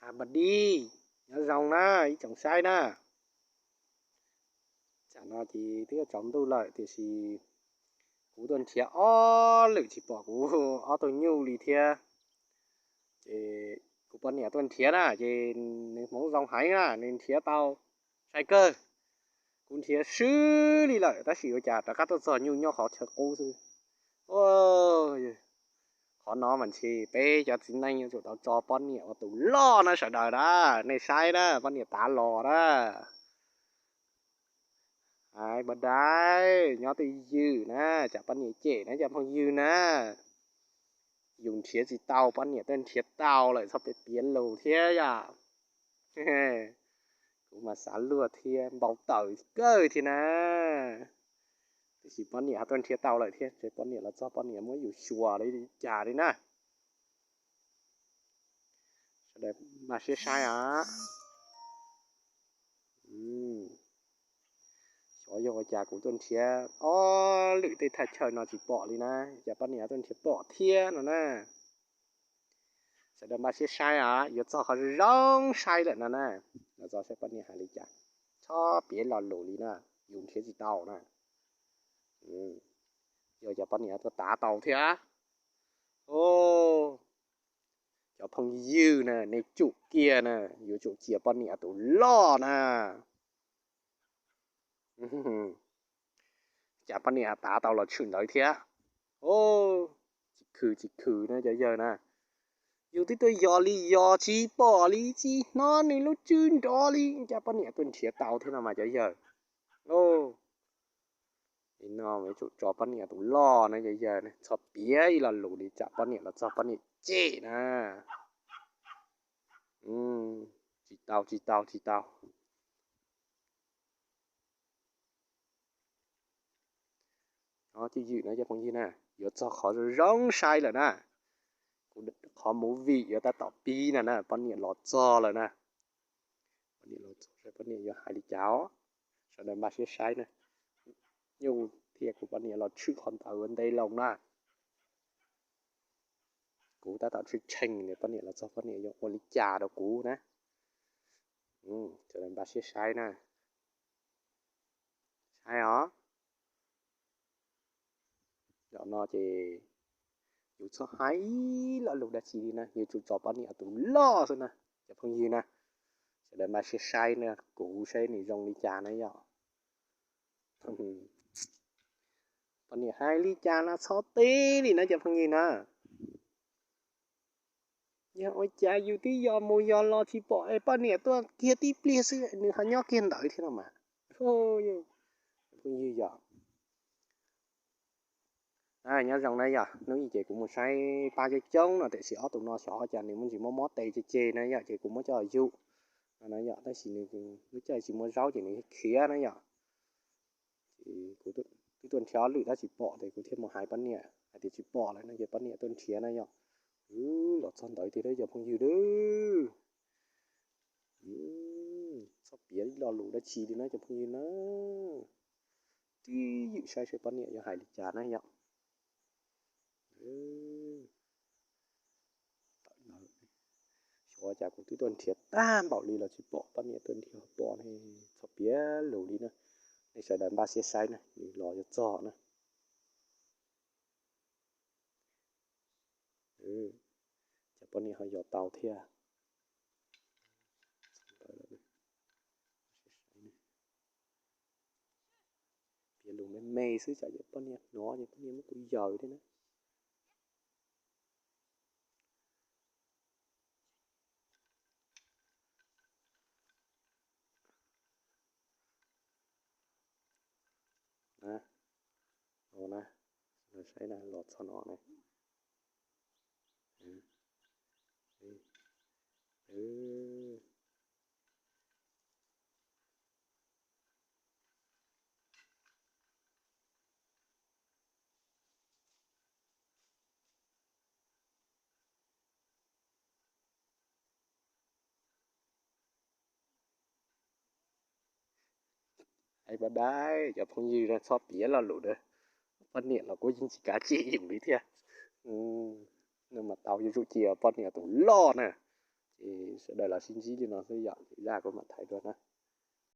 Npaj dib, nyob zoo na ib tsoom saib na. Tsam no ces twb yuav tsaus ntuj lawm tiam sis kuv tuaj nrhiav ob lwm tsis pom kuv ob tug nyuj li thiab. Ces kuv poj niam tuaj nrhiav na ces nws hmoov zoo heev na, nws nrhiav tau sai kawg. Kuv nrhiav swb li lawm tab sis ua cas rov qab tuaj txog nyuj nyob qhov chaw qub xwb. Qhov no mas ntshe peb cov txiv neej yuav tsum tau tso poj niam ua tus loj na sawv daws na. Nej saib na, poj niam tav los na. Hais npaj dib, nyob twj ywm na, tsam poj niam cem na cov phooj ywg na. Yus nrhiav tsis tau, poj niam twb nrhiav tau lawm, txhob piav piav lus thiab yom. Kuv mas xav luag thiab npau taws kawg thiab na. Tiam sis poj niam ho tuaj nrhiav tau lawm thiab, ces poj niam los txog poj niam muab yus xyuas li cas li na. Sawv daws npaj siab saib os. Xyov yog ua cas kuv tuaj nrhiav ob lwm tej thaj chaw no tsis pom li na, cas poj niam tuaj nrhiav pom thiab no na. Sawv daws npaj siab saib os, yuav txog qhov zoo zoo saib lawm no na. Los txog saib poj niam hais li cas, txhob piav lo lus li na, yus nrhiav tsis tau na. Yog cas poj niam tuaj tav tau thiab. Cov phooj ywg na, nej tsum kiag na, yuav tsum cia poj niam tus loj na. Cas poj niam tav tau los tshwm ntawd thiab. Tsis khw tsis khw na cov yawg na. Yus twb tuaj yos li yos tsis pom li, tsis hnov nws lub tswb nrov li, cas poj niam tuaj nrhiav tau thiab no mas cov yawg. Li no yuav tsum tso poj niam tus loj na cov yawg, txhob piav ib lo lus li tsam poj niam los txog poj niam cem na. Tsis tau, tsis tau, tsis tau. Twj ywm no cov phooj ywg na, yuav txog qhov zoo zoo saib lawm na. Kuv qhov movie yuav tab tom pib no na, poj niam los txog lawm na. Poj niam los txog, poj niam yuav hais li cas os. Sawv daws npaj siab saib na. Nyuj thiab kuv poj niam los tshwm qhov ntawd ua ntej loo na. Kuv tab tom tshwj tshee, poj niam los txog poj niam yuav ua li cas rau kuv na. Sawv daws npaj siab saib na. Saib os. Zaum no ces yus txhob hais ib lo lus dab tsi li na, yuav tsum tso poj niam tus loj xwb na cov phooj ywg na. Sawv daws npaj siab saib na, kuv saib nws zoo li cas na yom. Poj niam hais li cas los txhob teb li na cov phooj ywg na. Yog ua cas yus twb yos mus yos los tsis pom es poj niam tuaj kiag tib pliag xwb nws ho nyob kiag ntawd thiab no mas. Phooj ywg yom. Nyob zoo na yom, hnub ib ces kuv mus saib pab coob coob no tiam sis ob tug no xyov cas nws muaj ntsis mob mob tes tseg tseg na yom, ces kuv muab coj yug no na yom, tab sis nws lub caij tsis muaj zaub ces nws khiav na yom. Ces kuv twb tuaj nrhiav ob lwm tab tsis pom ces kuv thiaj mus hais poj niam hais tias tsis pom lawm no ces poj niam tuaj nrhiav na yom. Los txog ntawd tiag cov phooj ywg a. Txhob piav ib lo lus dab tsi li na cov phooj ywg na. Twj ywm saib saib poj niam yuav hais li cas na yom. Xyov cas kuv twb tuaj nrhiav tag npaum li los tsis pom, poj niam tuaj nrhiav pom ne. Txhob piav lus li na. Nej sawv daws npaj siab saib na, nws los yuav txog na. Cas poj niam ho yos tau thiab. Piav lus me me xwb tsam poj niam hnov ces poj niam muab kuv yaws thiab na. Saib na, los txog no na. Hais npaj dib, cov phooj ywg txhob piav lo lus na. Poj niam los kuj yeej tsis kav tsij yus li thiab. Nws mas tau yuav tsum cia poj niam tus loj na. Ces sawv daws los sib ntsib li no xwb yom, zaj kuv mam thaiv dua na.